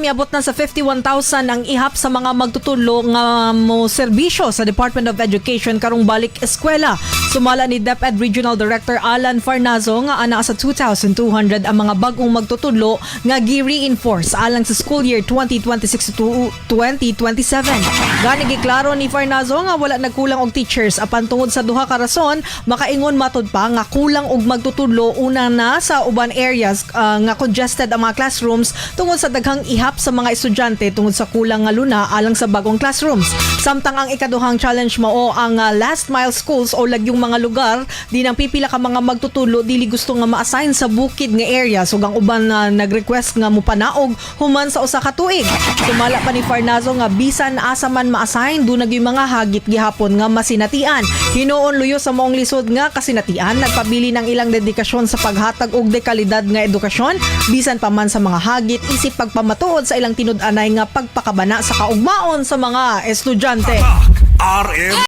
Miabot na sa 51,000 ang ihap sa mga magtutudlo nga mo serbisyo sa Department of Education karong balik eskwela. Sumala ni DepEd Regional Director Alan Farnazo nga ana sa 2,200 ang mga bag-ong magtutudlo nga gi-reinforce alang sa school year 2026 to 2027. Gani giklaro ni Farnazo nga wala nagkulang og teachers, apan tungod sa duha ka rason makaingon matud pa nga kulang og magtutudlo. Una na sa uban areas nga congested ang mga classrooms tungod sa daghang ihap sa mga estudyante tungod sa kulang nga luna alang sa bagong classrooms. Samtang ang ikaduhang challenge mao ang last mile schools o lagyong mga lugar di nang pipila ka mga magtutudlo dili gusto nga ma-assign sa bukid nga area, so ang uban na nag-request nga mopanaog human sa usa ka tuig. Sumala pa ni Farnazo nga bisan asa man ma-assign, duna gyud mga hagit gihapon nga masinatian. Hinuon luyo sa maong lisod nga kasinatian, nagpabili ng ilang dedikasyon sa paghatag og dekalidad nga edukasyon bisan pa man sa mga hagit isip pagpamatuod sa ilang tinud-anay nga pagpakabana sa kaugmaon sa mga estudyante. RM.